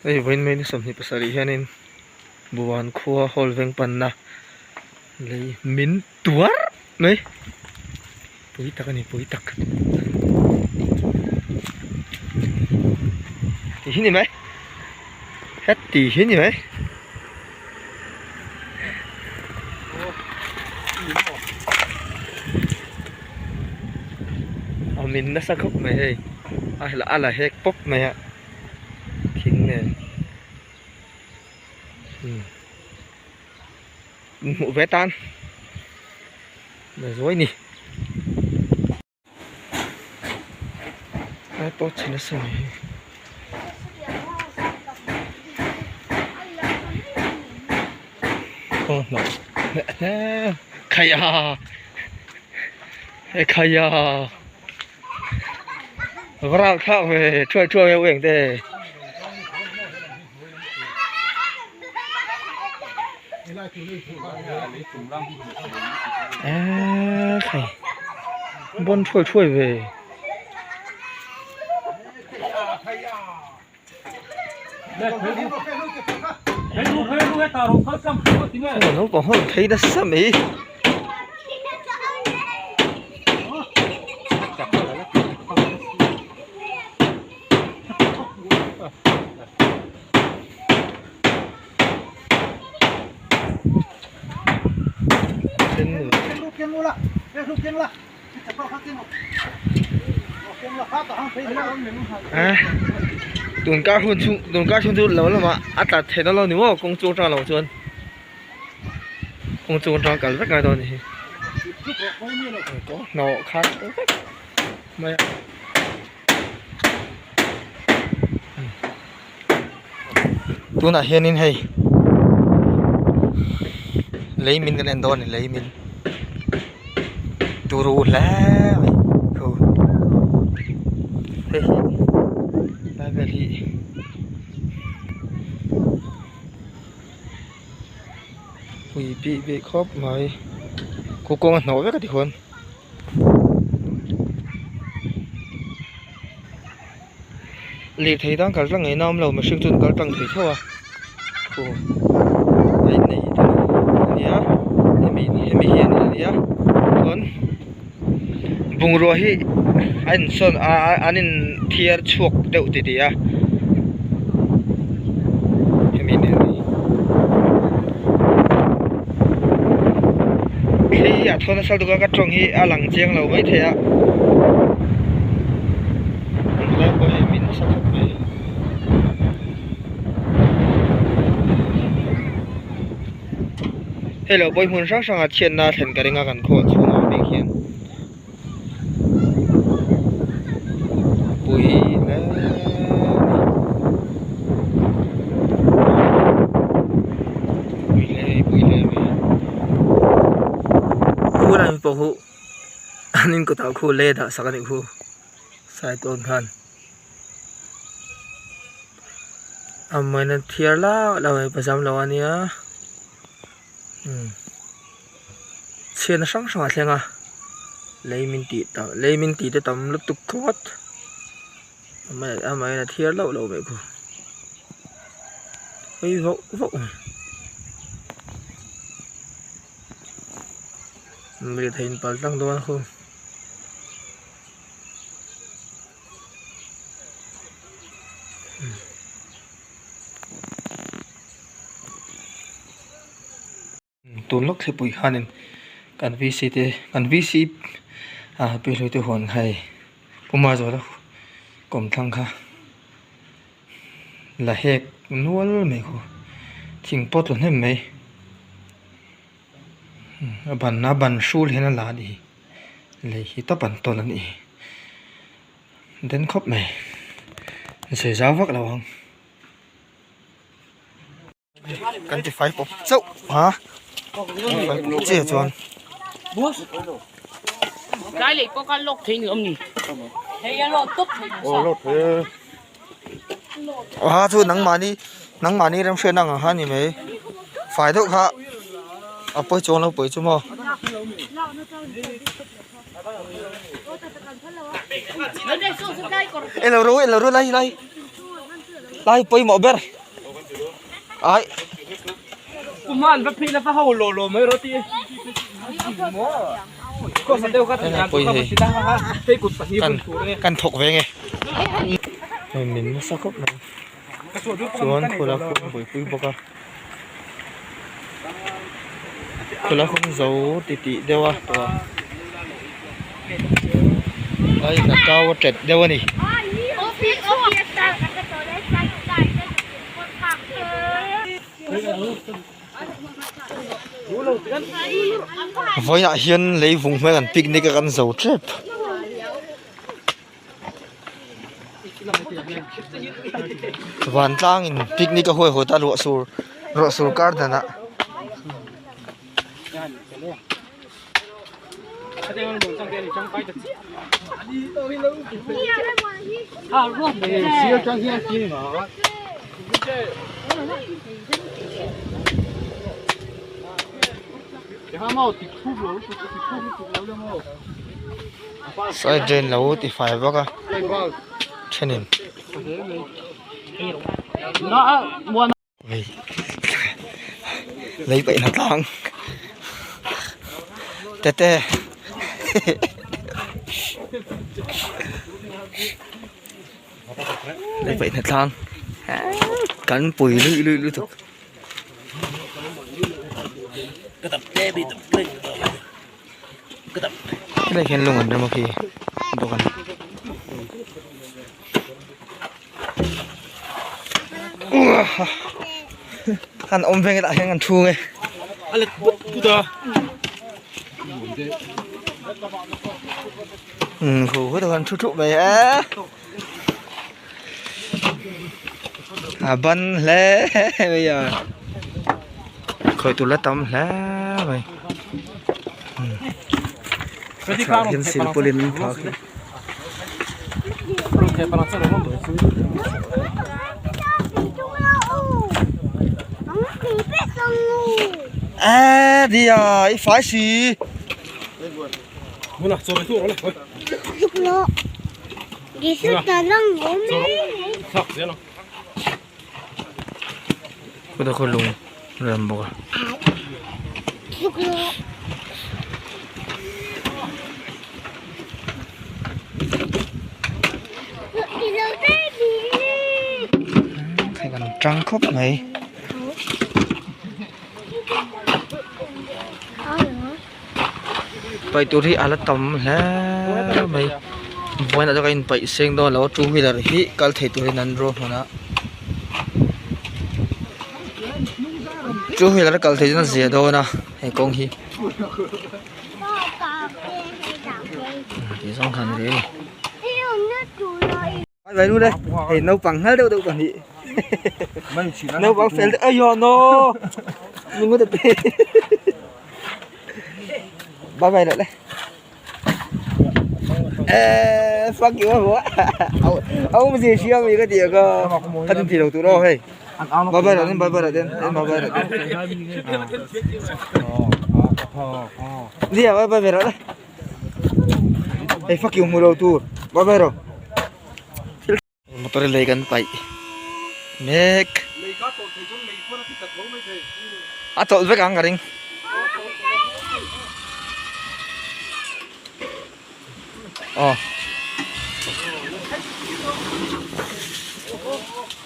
Hei vawiin mai ni 27 hianin Buan khua hall veng panna lei min tuar mai pui tak a ni pui tak ti hi ni mai heti hi ni mai. A min nasa khawp mai hei a la hek pawp mai a. Thing nen umm hmuh ve tan na zuai ni ai pawh chhe nasa mai hi kawng hnawh khai a khai a. Varak thlak ve thuai thuai deuh eng te. Eee khai bon thuai thuai ve. Naupang ho phei nasa mai. Tun kar hun chu tun kar chhung chu lo lamah a tlat theih dawn lo ni maw kawng chu atang lo chuan kawng chu atang kal vek ngai dawn a ni hi hnawh khat vek mai a tunah hianin hei lei min kan en dawn a ni lei min turu hle mai khu hei hi lai vel hi pui bih bih khawp mai khu kawng a hnawh vek a ti khuan. Lirthei tan kal tlang ngei na awm lo mihring chuan kal tlang thei tho a aw a innei te a nia hemi hemi hi a nia chuan bungrua hi a insawn a an in thiar chhuak deuh titih a hemi nen hi hei hi a thawn nasa lutuk a ka tawng hi a lang chiang lo maithei a. Helai pawh hi min nasa khawp mai. Hei lo pawh hi hmun hrang hrangah chhiatna a thlen ka ring a kan khaw chhungah bik hian pui hle a ni. Pui hle pui hle mai. Khu lai pawh khu an in kawtah khu le dah sak a nih khu. Sai tawn khan a maina thiar lau lau mai pazam lo a nia umm chhiatna hrang hrang a thleng a lei min tih tam lei min tih te tam lutuk khawt a maina thiar lauh lauh mai khu hawi vauh vauh mai lirthei in pal tlang dawn a khu. Tun lawk thlipui khanin kan VC te kan VC ah pi hlui te huan kha hei Puma zawhna kawmthlang kha la hek nual mai khu thing pawh tlu hnem mai. A ban a ban hrul hian a la a ni lei hi tawp an tawn a ni den khawp mai zai zau vak lo ang kan ti fai pawp chauh a fai pawp chiah chuan. A chu nangmahni nangmahni remhriatna ang kha a ni mai fai deuh kha a pawi chuang lo pawi chu maw. Eng lo ru eng lo ru lai lai. Lai pawimawh ber. Ai. Kuman va phei la va ho lo lo mai rawh ti. Kan kan thawk ve nge. Hei min nasa khawp mai. Chuan khawla khu an buaipui bawk a. Khawla hung zo titih deuh a tawh a. Ai a kau a tet deuh a ni. Vawiinah hian leivung hmel an picnic a kan zo tep. Vantlangin picnic a huaihawt a ruah sur ruah sur kar danah. Side drain lo ti fai vak a thenin lei paih hna tlang tete lei paih hna tlang kan pui luih luih lutuk. Helai hian lung an rem a khi bawk a ni. An awm veng hetah hian an thu nge. A let put put a. Khu hetah hian an thu thup mai e. A ban hle mai a. Khawih tur la tam hle mai. A chhah hian silpawlin an phah khi. A dia i fai si. Kawt khaw lung ram bawk a. Hei kan tang khawp mai. Paih tur hi a la tam hle mai vawiinah chuan ka inpaih seng dawn lo a two wheeler hi kal thei turin an ruahman a two wheeler a kal theih chuan a zia dawn a he kawng hi ti zawng khan a ni. Vai nu đây, hei naupang nghal deuh deuh pahnih. Naupang fel deuh, ayo no. Nungu ta te. Bye bye lại đây. Ê, fuck you á. Ông gì siêu mi cái gì cơ. Thân thì đầu tụ đâu hey. Bye bye rồi, bye bye rồi, bye bye rồi. Đi à, bye bye rồi đây. Hei fuck you hmu lo tur bye bye rawh motor lei kan paih mek a chawlh vek ang ka ring aw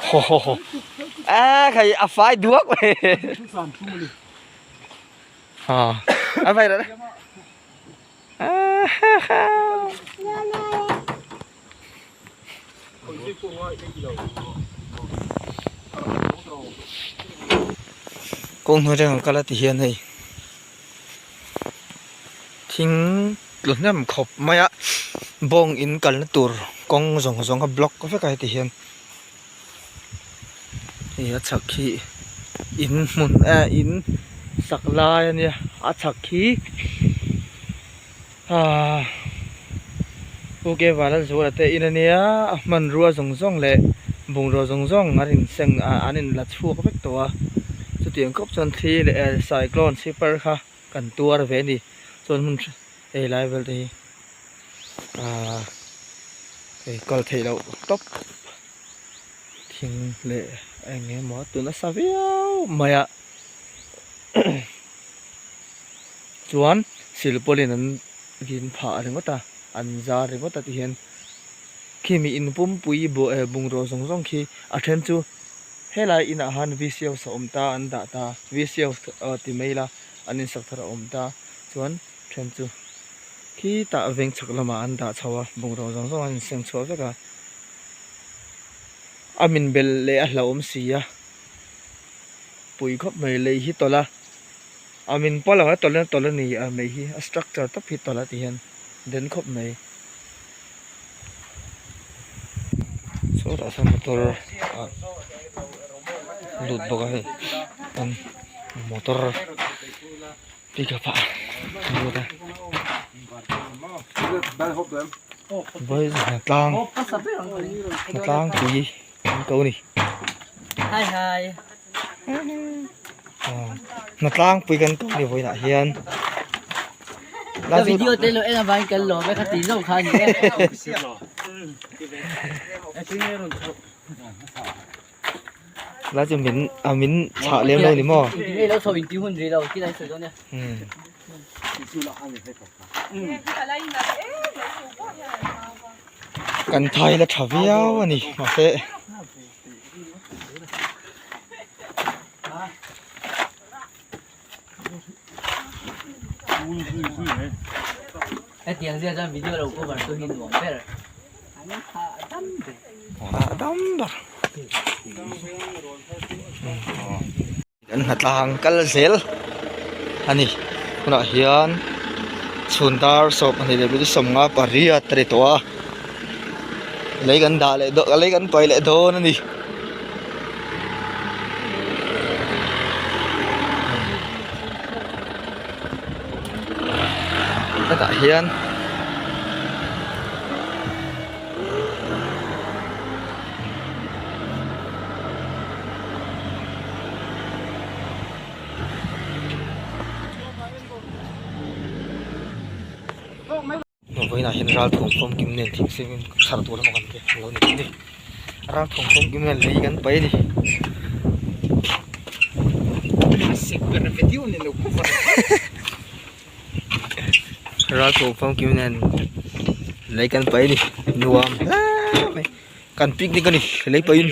ho ho ho a khai a fai duak mai ha a vai rawh Kawng hnuai atang an kal a ti hian hei thing tla hnem khawp mai a bawng in kalna tur kawng zawng zawng a block vek a heti hian hei a chhak hi in hmun eh in sak lai a nia a chhak hi ahh u ke vala zuala te in a nia a hmanrua zawng zawng leh bungrua zawng zawng an in seng ah an in la chhuak vek tawh a chutiang khawp chuan thli leh cyclone sipar kha kan tuar ve a ni chuan hmun hei lai vel te hi ahh hei kal theih loh tawp. Thing leh eng emaw a tun nasa viau mai a chuan silpawlin an din phah ringawt a an zar ringawt a ti hian khimi in pumpui bungraw zawng zawng khi a then chu helai inah han V_C house a awm ta an dah ta V_C house ti mai ila an insak thar a awm ta chuan then chu khitah veng chhak lamah an dah chho a bungraw zawng zawng an inseng chhuah vek a. A min belh leh a hlauhawm si a, pui khawp mai lei hi tawlh a, a min pawlh ang a tawlh in a tawlh a ni a mei hi a structure tawp hi tawlh a ti hian den khawp mai. Sawtah sawn motor ah lut bawk a hei motor pick up ah a lut a. Vawi hnatlang hnatlang pui an ko ni hnatlang pui kan ko ni vawiinah hian ka video te lo en avangin kan lawm e kha ti zawk kha a ni e. Lai chu min a min chhah lem lo ni maw? Engtin nge lo chho inti hun rih lo ti lai sawi dawn nia. Kan thai la tha viau a ni mahse Hetiang zia chuan video lo cover chu hi nuam ber. A dam ber. Kan hnatlang kal zel a ni. Tunah hian chhun dar sawm pahnih leh minute sawmnga pariat a ni tawh a. Lei kan dah leh dawn lei kan paih leh dawn a ni. Hetah hian Vawiinah hian ral thawm famkim nen thing seng in chhar tur emaw kan ti a lo ni a ni ral thawm famkim nen lei kan paih a ni. Ral thawm famkim nen lei kan paih a ni nuam hle mai kan picnic a ni lei paih in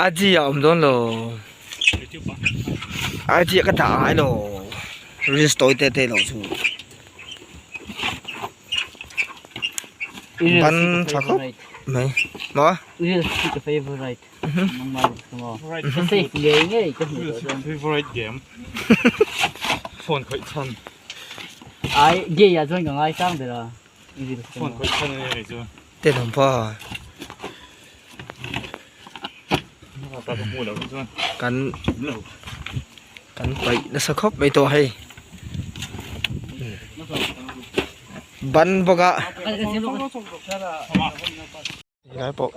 a chi a awm dawn lo a chi ka dah ngai lo. Reels tawi te te loh chu ban tha khawp mai maw Reels hi ka favorite nangmah ka maw ka save ngei ngei ka hmuh tawh chuan favorite game phone khawih chhan ai gay ah chuan ka ngai sang ber a reels phone khawih chhan a ni chu tenawm pa kan Kan paih nasa khawp mai tawh hei ban bawk a helai pawh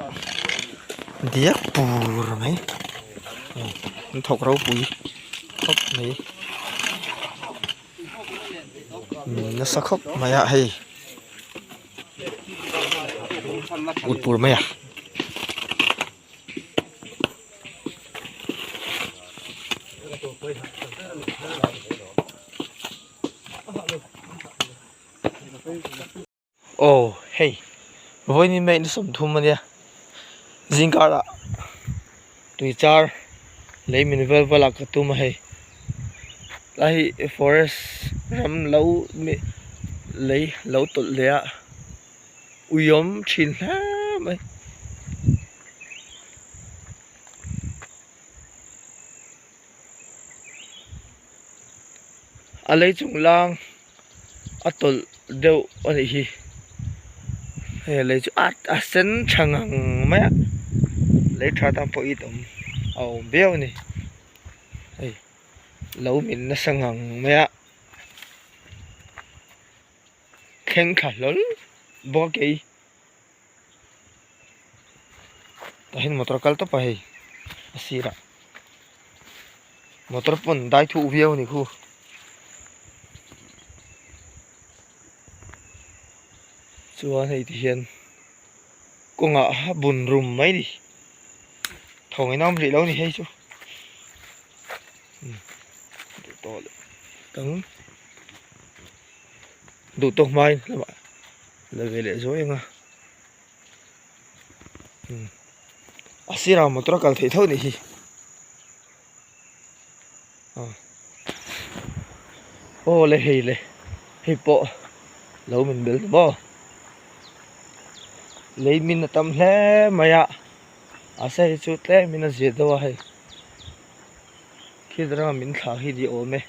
diak pur mai an thawk ropui khawp mai nasa khawp mai a hei pur pur mai a. Aw hei vawiin mai ni sawmthum ania zingkar ah tui char lei min vel vel ah ka tum a hei lai hi forest ram lo lei lo tawlh leh a. Uiawm thin hle mai. A lei chung lang a tawlh deuh a nih hi. Hei a lei chu a a sen tha ngang mai a lei tha tan pawh it awm a awm viau a ni. Hei lo min nasa ngang mai a. Thleng thla hlawl bawk a kei tah hian motor kal tawp a hei a sirah motor pawn dai thuh viau a ni khu chuan hei ti hian. Kawngah a bun rum mai ni. Thawng in a awm rih lo ni hei chu. Duh tawh leh tang duh tawk hmain lamah la ve leh zuai ang a. A sirah motor a kal theih tho nih hi. Aw le hei le hei pawh lo min bel ta maw lei min a tam hle mai a a sei chu tlem in a zir deuh a hei thil ranga min thlah hi ni awm e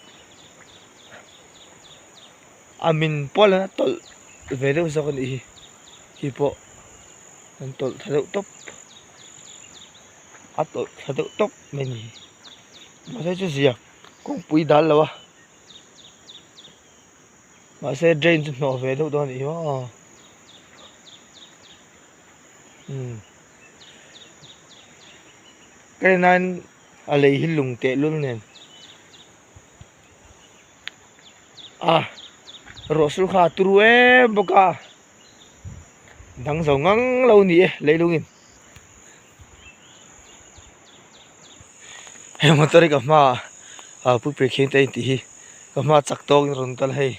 a min pawl a tawlh ve deuh zawk a nih hi hei pawh an tawlh thla deuh tawp a tawlh thla deuh tawp mai a ni mahse chu zia kawngpui dal lo a mahse drain chu hnawh ve deuh dawn a nih hi maw umm ka en aiin a lei hi lung teh lul nen a ruah sur kha a turu em bawk a dang zo ngang lo a ni e leilungin. Hei motor hi ka hmaah ah pu pek hian te a intih hi ka hma chak tawk in rawn kal hei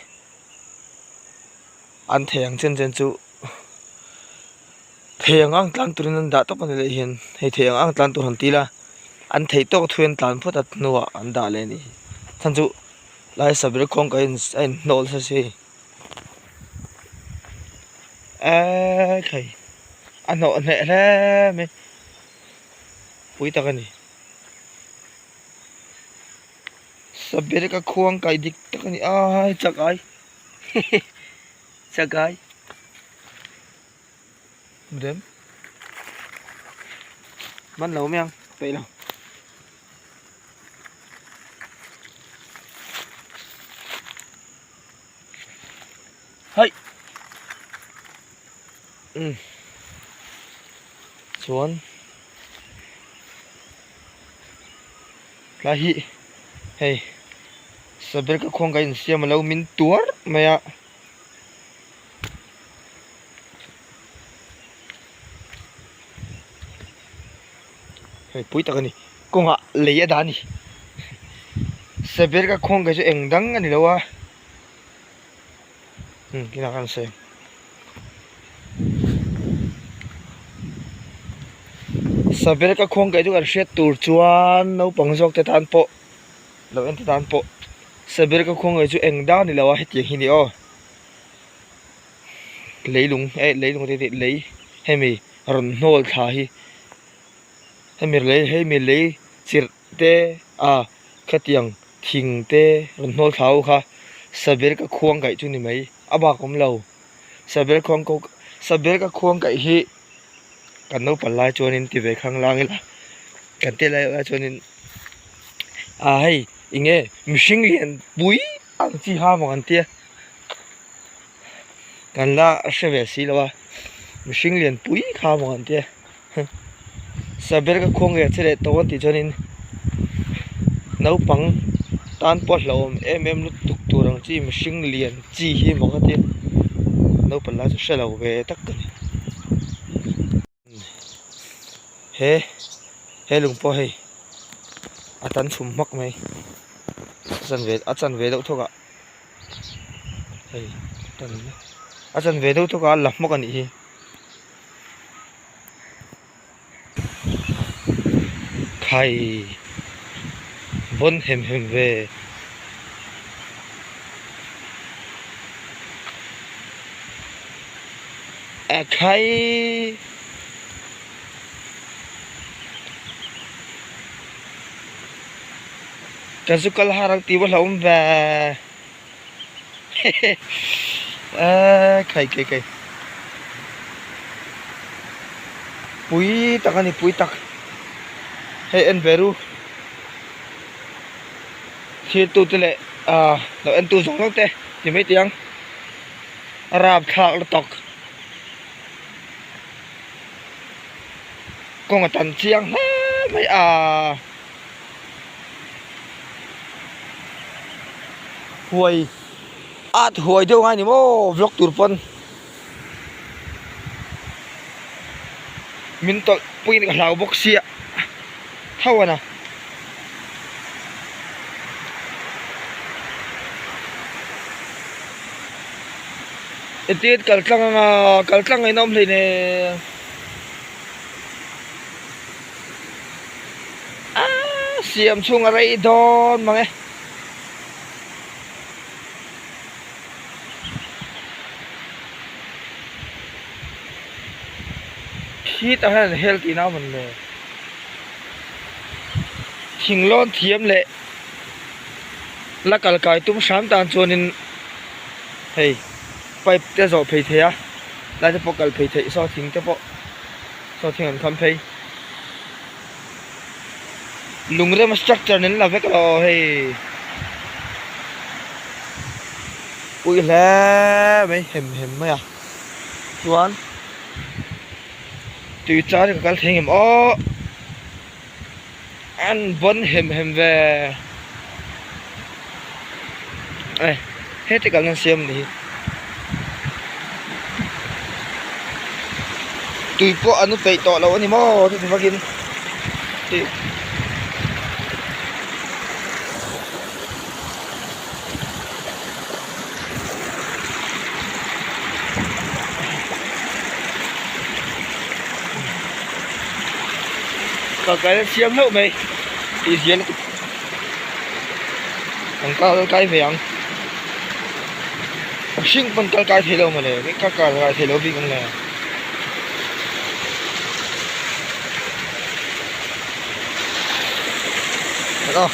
an thei ang chen chen chu thei ang ang tlan turin an dah tawp a ni leh hian hei thei ang ang tlan tur han ti ila an theih tawk thu an tlan phawt a hnuah an dah leh a ni chhan chu lai sabir kawng ka in a inhnawl nasa si. Eee khai a hnawh hneh hle mai pui tak a ni saber ka khuang kai dik tak a ni ai chakai chakai dem man lo mai ang peih lo. Hei umm chuan tlai hi hei saber ka khuang ka insiam alo min tuar mai a. Hei pui tak a ni kawngah lei a dah a ni saber ka khuang ka chu eng dang a ni lo a umm kinah khan sawi ang saber ka khuang kaih chu kan hriat tur chuan naupang zawk te tan pawh lo en te tan pawh saber ka khuang kaih chu eng dang a ni lo a hetiang hi a ni aw. Leilung eh leilung te tih lei hemi rawn hnawl thla hi hemi lei hemi lei chirh te a khatiang thing te rawn hnawl thla ho kha saber ka khuang kaih chu ni mai a bak awm lo saber khuang ko saber ka khuang kaih hi kan naupang lai chuanin ti ve khang lang ila kan tel lai lai chuanin a hei eng nge mihring lian pui ang chi ha maw an tia. Kan la hre ve si lo a mihring lian pui kha maw an tia saber ka khuang leh che leh tawh an tih chuanin naupang tan pawh hlauhawm em em lutuk tur ang chi mihring lian chi hi maw ka tia naupang lai chu hre lo ve tak ka ni he he lung pawh hei a tan chhum hmak mai a chanve a chanve deuh thawk ah hei a chanve deuh thawk ah a la hmawk a nih hi. Khai vawn hem hem ve. A khai ka zu kal har ang tih va hlauhawm ve a khai khai khai pui tak a ni pui tak hei en ve ru thil tu te leh ah lo en tu zawng zawng te ti mai teh ang. A rap thlak lutuk kawng a tan chiang hle mai a huai at huai deuh ngai ni maw vlog tur pawn. Min tawlh puiin ka hlau bawk sia tho a na. Engtin kal tlang anga kal tlang ngaihna awm hleinem. Aaa siam chhung a rei dawn mang e. Khitah hian an hel tihna a mawn le. Thing lawn thiam leh la kal kai tum hram tan chuanin hei pipe te zawh phei thei a lai te pawh kal phei theih saw thing te pawh saw thing an kham phei lung rema structure nen la vek lo hei pui hle mai hem hem mai a chuan tui char hi ka kal thei ngem aw. An bawn hem hem ve. Ai heti kal nan siam ni hi. Tui pawh an peih tawh lo a ni maw chuti vakin tih. Ka kal siam hlauh mai tih zia lutuk an kal kai ve ang mihring pawn kal kai thei lo mawle ka kal kai thei lo bik ang le. Hello.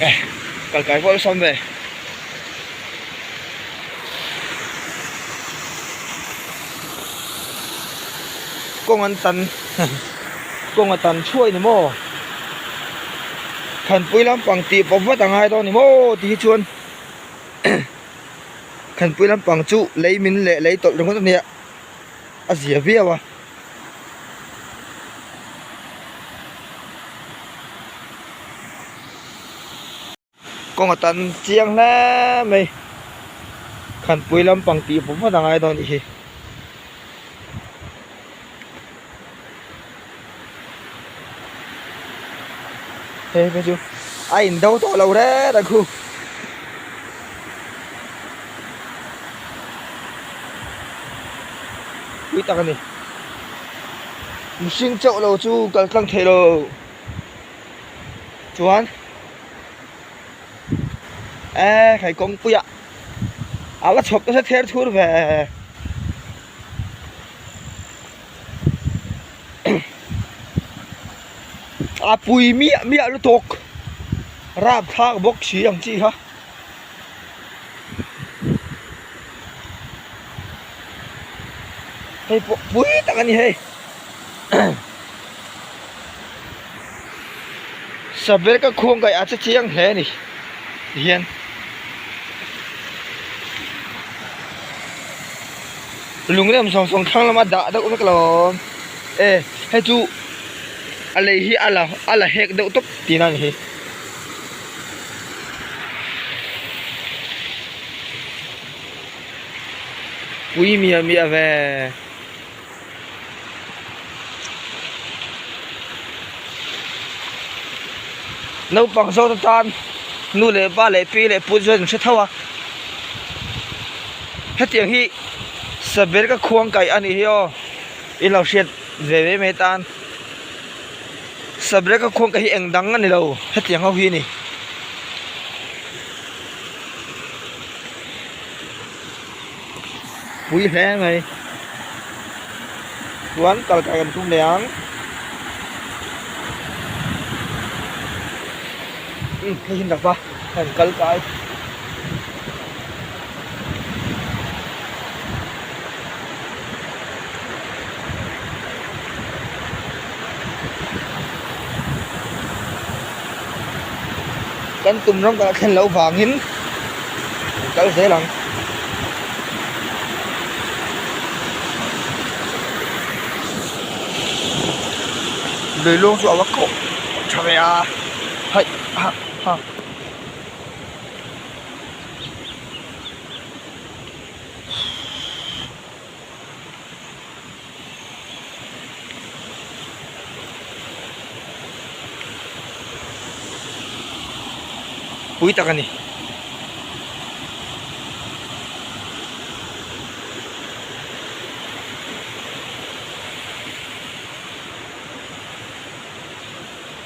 Eh, kal kai pawh sam ve. Kawng an tan kawng a tan thuai ni maw? Thanpui lampang tih pawp vat a ngai dawn ni maw tih hi chuan Thanpui lampang chu lei min leh lei tawlh ringawt a nia a zia viau a. Kawng a tan chiang hle mai Thanpui lampang tih pawp vat a ngai dawn anih hi. Hei phei chu a in do tawh lo reng ang khu. Pui tak a ni. Mihring chauh lo chu kal tlang thei lo. Chuan e khai kawngpuia a la chhawp nasa ther thur ve. A pui miah miah lutuk rapthlak bawk si ang chi kha. Hei pawh pui tak a ni hei. Saber ka khuang kaih a che chiang hle a ni tihian. Lungrem sawng sawng thlang lama dah deuh vek lo e hei chu a lei hi a la a la hek deuh tawp tihna a ni hi. Pui miah miah ve. Naupang zawk te tan nu leh pa leh pi leh pu chuan an hre tho a hetiang hi saber ka khuang kaih a nih hi aw in lo hriat ve mai mai tan saber ka khuang kaih hi eng dang a ni lo hetiang ho hi a ni. Pui hle mai chuan kal kai kan tum leh ang umm hei hi lova kan kal kai kan tum ram kan thlen loh vangin kan kal zel ang. Lui luang chu a va kawh tha ve a haih ha ha. Pui tak a ni.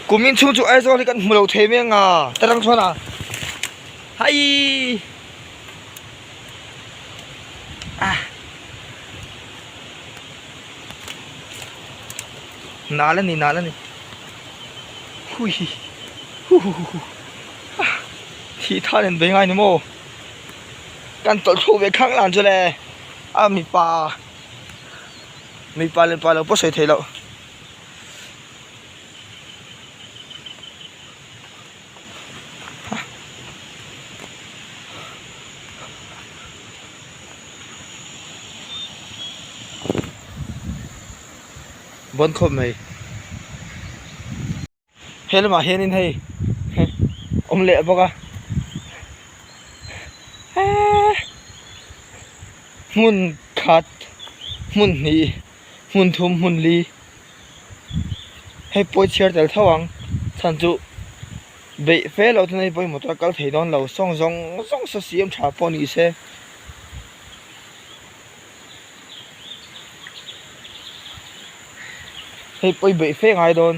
Kumin chhung chu Aizawl hi kan hmu lo thei mai ang a, ta rang chuan a hai ah nal a ni nal a ni hui hu hu hu thih than in bei ngai ni maw kan tawlh thluk ve khang lan chu le a mipa mipa leh pa lo pawh sawi theih loh. Bawn khawp mai he lamah hianin hei awm leh bawk a eee hmun khat hmun hnih hmun thum hmun li hei pawi chhiar tel tho ang chhan chu beih fe loh chuan hei pawimawh taka kal thei dawn lo sawng zawng zawng saw siam tha pawh ni se. Hei pawi beih fe ngai dawn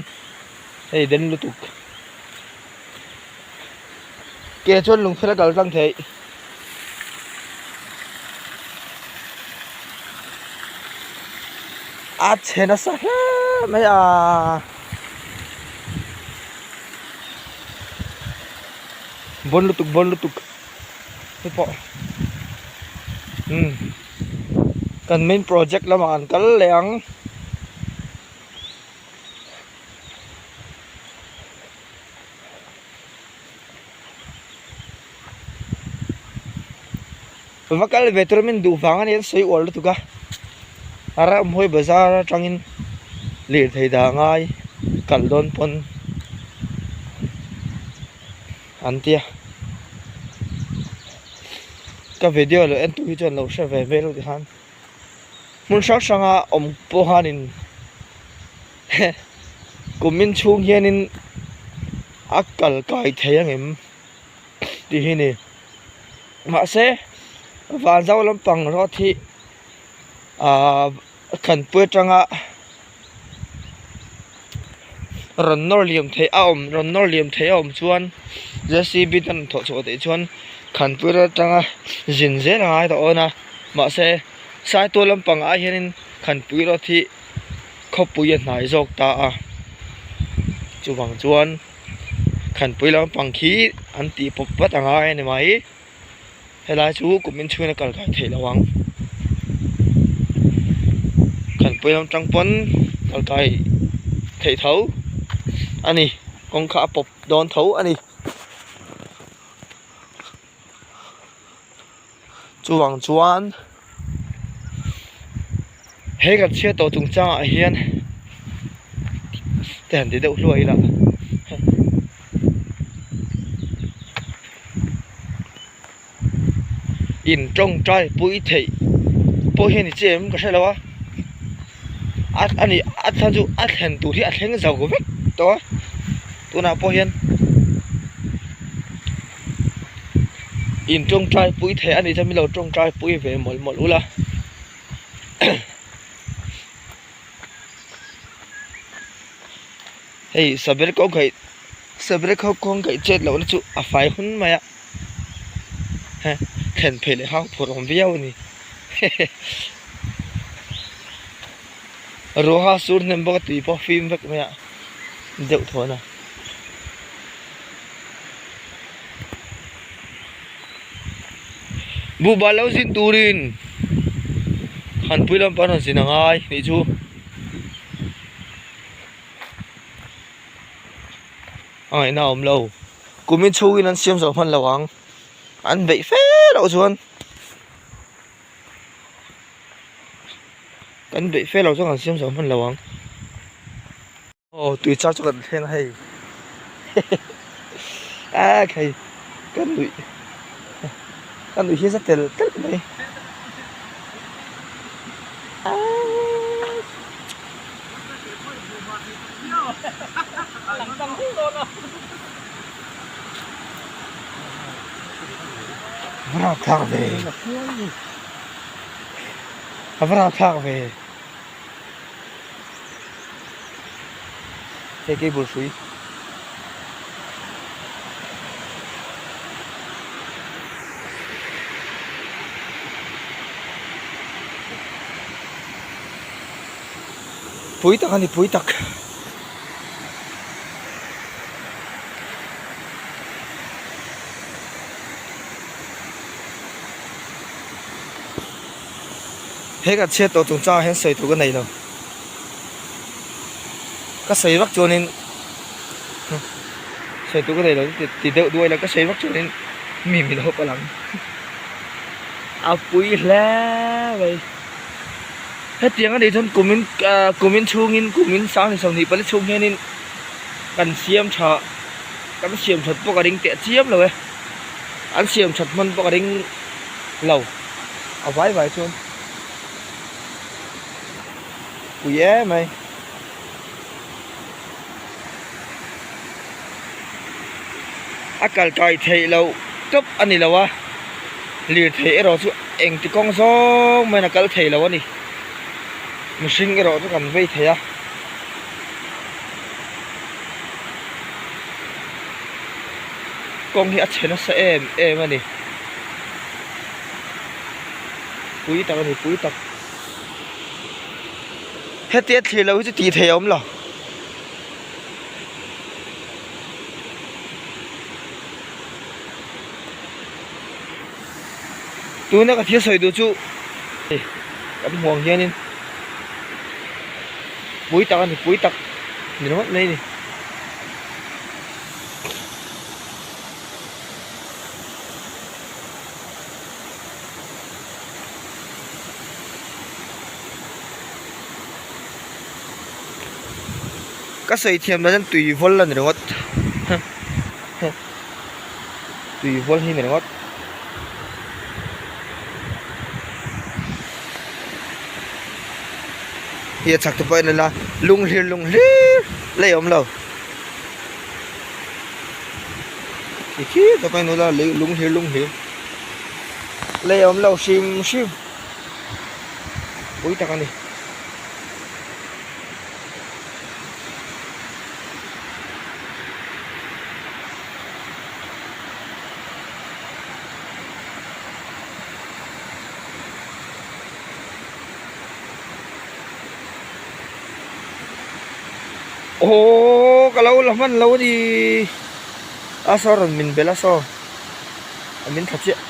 hei den lutuk ke chuan lungphel a kal tlang theih. A chhe nasa hle mai a bawn lutuk bawn lutuk hei pawh umm kan main project lamah an kal leh ang. Va kal ve tur min duh vang a ni an sawi uar lutuk a a ramhuai bazar atangin lirthei dah a ngai kal dawn pawn an tia ka video lo en tu hi chuan lo hre ve vel ti khan hmun hrang hrang a awm pawh khanin kumin chhung hianin a kal kai thei angem tih hi a ni. Mahse vanzau lampang road hi ahh khanpui atanga rawn nawr liam theih a awm rawn nawr liam theih a awm chuan J C B te an rawn thawh chhuah theih chuan khanpui atanga zin zel a ngai tawh awn a mahse saitual lampang ah hianin khanpui road hi khawpui a hnai zawk ta a chuvang chuan. Khanpui lampang khi an tih pawp vat a ngai a ni mai helai chu kum in chhungin a kal kai theih loh ang khanpui lam tang pawn kal kai theih tho a ni kawng kha a pawp dawn tho a ni chuvang chuan he kan chhiat tawh chung changah hian te han ti deuh hluai ila in tawngtai pui theih pawh hian i che em ka hre lo a a ani a chhan chu a thlen tur hi a thleng zo vek tawh a tunah pawh hian. In tawngtai pui thei a nih chuan min lo tawngtai pui ve mawlh mawlh ula hei saber kawng kaih saber kawng kawng kaih chet lohna chu a fai hun mai a he thlen phei leh hang phur awm viau a ni hehe ruaha sur hnem bawk a tui pawh fim vek mai a deuh thawn a. Buhbal lo zin turin Khanpui lam pan rawn zin a ngai nih chu. A ngaihna a awm lo. Kumin chhungin an siam zo hman lo ang. An beih fe loh chuan kan beih fe loh chuan an siam zo hman lo ang. Aw tui char chu kan thleng a hei a khai ka nuih ka nuih hi a za tel tel mai Va rapthlak ve. A va rapthlak ve. Hei cable hrui. Pui tak a ni pui tak. He kan chhiat tawh chungchangah hian sawi tur ka nei lo. Ka sawi vak chuanin sawi tur ka nei lo ti deuh duai la ka sawi vak chuanin mi min hawp a lang. A pui hle mai. Hetiang a nih chuan kumin ah kumin chhungin kumin sang ni 24 chhung hianin kan siam tha kan siam that pawh ka ring teh chiam lo e. An siam that hman pawh ka ring lo a vai vai chuan pui em mai. A kal kai theih loh tawp a ni lo a, lirthei erawh chu engti kawng zawng maiin a kal thei lo a ni. Mihring erawh chu kan vei thei a. Kawng hi a chhe nasa em em a ni. Pui tak a ni pui tak. Hetia thlir loh hi chu tih theih a awm lo. Tuna ka thil sawi duh chu kan hmuh ang hianin pui tak a ni pui tak ni ringawt mai a ni. Ka sawi thiam dan hian tui vawl a ni ringawt tui vawl hi a ni ringawt. Hi a chhak te pawh a en ila lung hlir lung hlir lei a awm lo. Khi khi tak a en ula lei lung hlir lung hlir lei a awm lo hrim hrim pui tak a ni. Aww ka lo la hman lo a ni a saw rawn min belh a saw a min tha chiah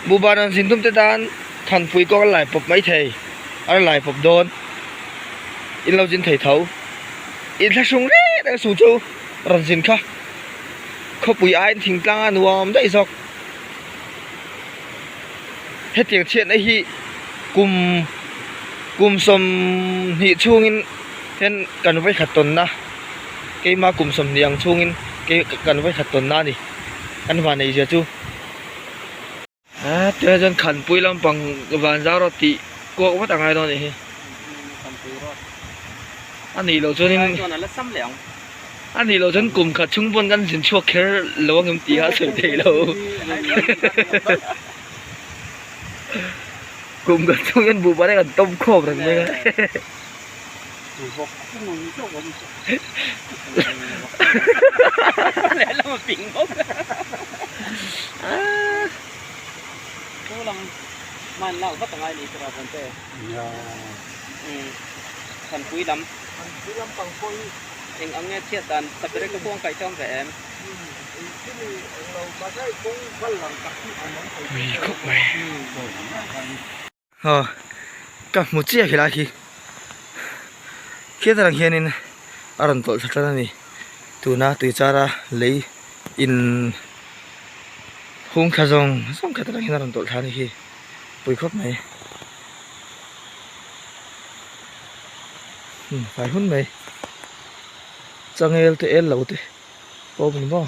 buhban rawn zin tum te tan thanpui kawng a lai pawp mai thei a la lai pawp dawn in lo zin thei tho inthlahrung reng reng suh chu rawn zin kha khawpui aiin thingtlang a nuam daih zawk. Hetiang chhiatna hi kum kum 20 chhungin hian kan vawikhat tawnna keima kum 20 ang chhungin kan vawikhat tawnna a ni kan van eizia chu. A tunah chuan khanpui lampang vanzau rawt tih kuak vat a ngai dawn a nih hi. A nih loh chuanin a nih loh chuan kum khat chhung pawn kan zin chhuak kher lo ang em tih a sawi theih lo. Kum khat chhung hian buhban hi kan tawm khawp reng mai a. Ui khawp mai aw ka hmu chiah helai hi khian atang hianin a rawn tawlh thla tan a ni tuna tui chara lei in hung thla zawng zawng khat atang hian a rawn tawlh thla a ni hi pui khawp mai fai hun mai changel te el lo te pawh awm ni maw.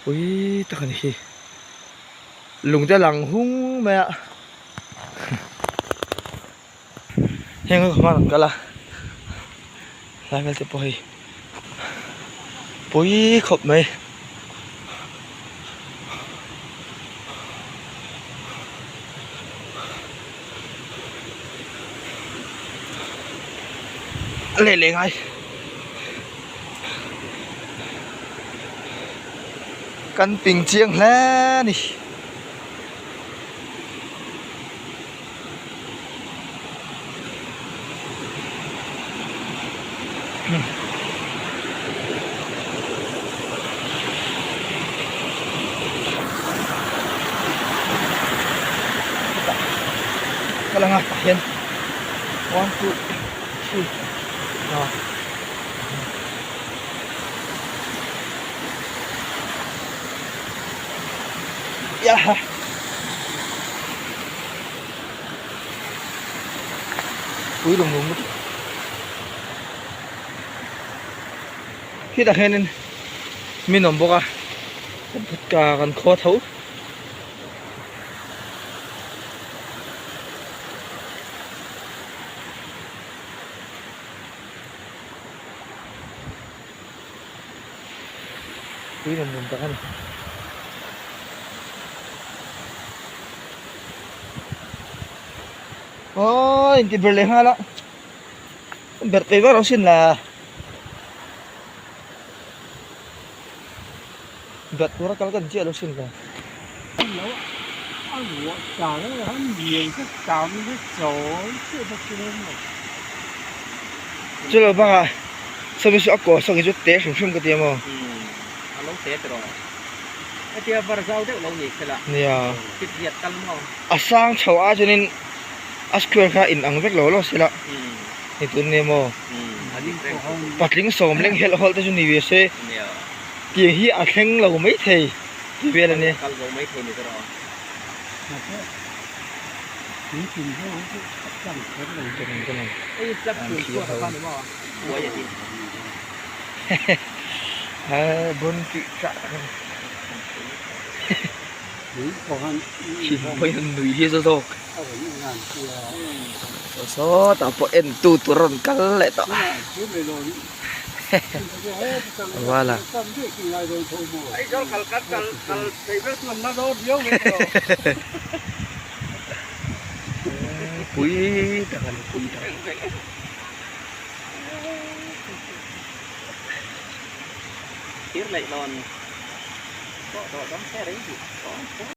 Pui tak a ni hi lung te a lang hung mai a heng ho kha hman an kal a lai vel te pawh hei. Pui khawp mai. A leh leh ngai. Kan ping chiang hle a ni. Ka lang a tah hian one two three ah yeah. Pui lung lung lutuk khitah hianin min awm bawk a kan khaw tho. Pui lung lung tak a ni. Aw inti ber leh nghal a ber peih vak lo sin la ber tura kal kan chiah lo sin la. Chulo bangah sawmi chu a kaw sawk hi chu te hrim hrim ka ti a maw. Nia. A sang chho a chuanin a square kha in ang vek lo lo sela ni tun nia maw patling sawm leng helh hawlh te chu ni ve se tiang hi a thleng lo maithei tih vel a nia. Nui hi a zawk sawtah pawh en tu tur a rawn kal leh tawh vala pui tak a ni pui tak.